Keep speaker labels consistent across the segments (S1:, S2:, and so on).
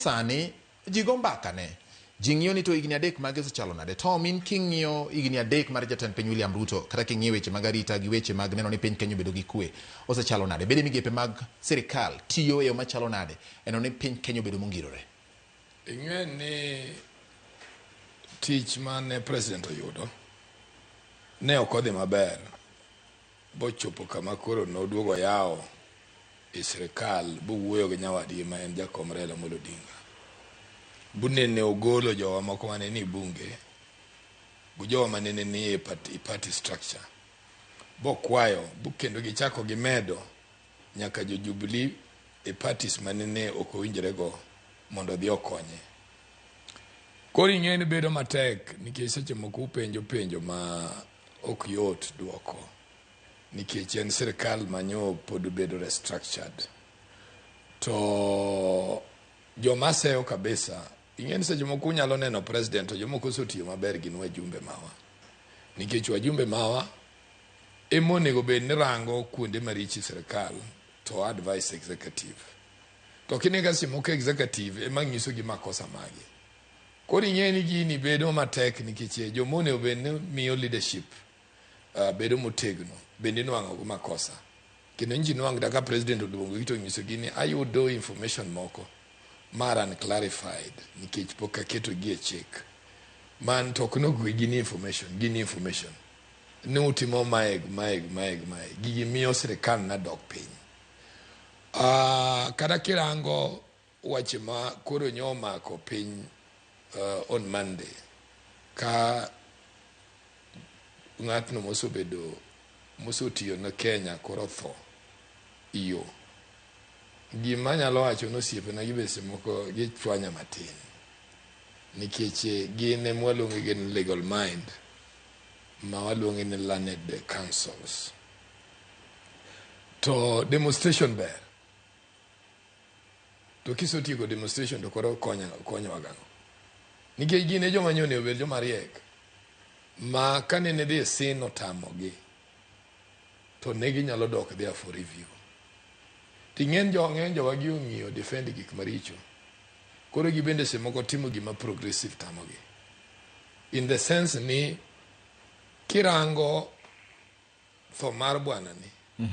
S1: Sani ji go mbaka ne. Ji ng'iyo ni to higni adek mage osechalo nade. Tom, in king'iyo higni adek mar jatend piny William Ruto, kata king'iyo weche mag arita gi weche mag neno ni piny Kenya obedo gi kwe, osechalo nade? Bede migepe mag sirikal tiyo e yo machalo nade e neno ni piny Kenya obedo mongirore?
S2: Ing'e ni tich mane president oyudo ne ok odhi maber bochopo kama koro noduogo oyawo e sirkal bowuoyo gi nyawadgi ma en jakom Raila Amolo Odinga. Bunene ogolo jowa moko mane ni bunge gi jowa manene ni e party, party structure bokwayo bu kendo gichako gimedo nyaka jo Jubilee e parties manene ok owinjore go mondo odhi okonye. Koro ing'e ni bedo matek nikech seche moko upenjo penjo ma ok yot duoko nikech en sirkal manyo pod bedo restructured. To joma seyo kabisa, ing'e ni seche moko unyalo neno president to jomoko osetiyo maber gin wajumbe mawa. Nikech wajumbe mawa ema onego bed ni rango kuonde maricho e sirkal to advice executive. To kineno ka seche moko executive ema nyisogi makosa magi. Koro ing'e ni gini bedo matek nikech joma onego bed ni miyo leadership bedo motegno bende inwang'o go makosa. Kendo nji nwang' kata ka president oluongogi to onyisogi ni ayudo information moko mar unclarified nikech pok aketogi e chik. Man to ok nogwe gini information, gini information. Ni utimo mae, mae, mae, mae. Gigi miyo sirikal na dok piny. Kata kirango weche ma koro nyo omako piny on Monday ka ng'atno mosebedo mosotiyo ne Kenya koro otho iyo. Gima anyalo wacho ni osiepena gi be seche moko gichwanya matin nikech gin ema waluongo gi ni legal mind ma waluongo ni learned counsels. To demonstration ber. To kisetieko demonstration to koro konyowa gang'o? Nikech gin e joma nyo onego bed joma riek ma kanene dhi e sin otamogi to ne ginyalo dok there for review. Ting'eny jo ng'eny jowa gi ong'iyo defend gik maricho. Koro gibende seche moko timo gima progressive tamogi. In the sense ni kirango tho mar bwana ni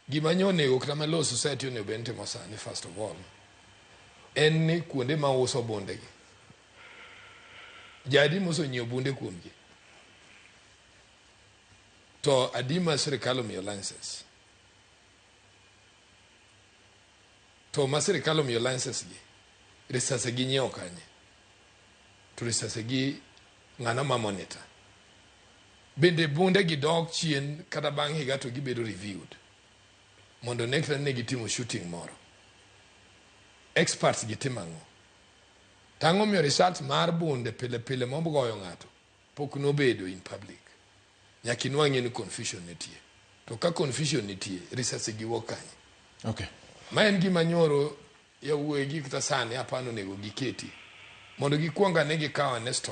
S2: gima nyo onego kata ma law society onego bed ni timo sani first of all en ni kuonde ma uso bunde gi jadi mosonyiewo bunde kuomgi to adi ma sirikal omiyo license to ma sirikal omiyo license gi risase gi nyiewo kanye to risase gi ng'ano ma monitor bende bunde gi dok chien kata bang' higa to gibedo reviewed mondo ne kata ne gitimo shooting moro experts gi timo ang'o tang'o miyo result mar bunde pile pile mogoyo ng'ato pok nobedo in public nyaka inwang'e ni confusion nitie to ka confusion nitie risase gi wuok kanye ma en gima nyoro yawuoyi gi kata sani apani onego giketi mondo gikuong ane gikaw ane stock.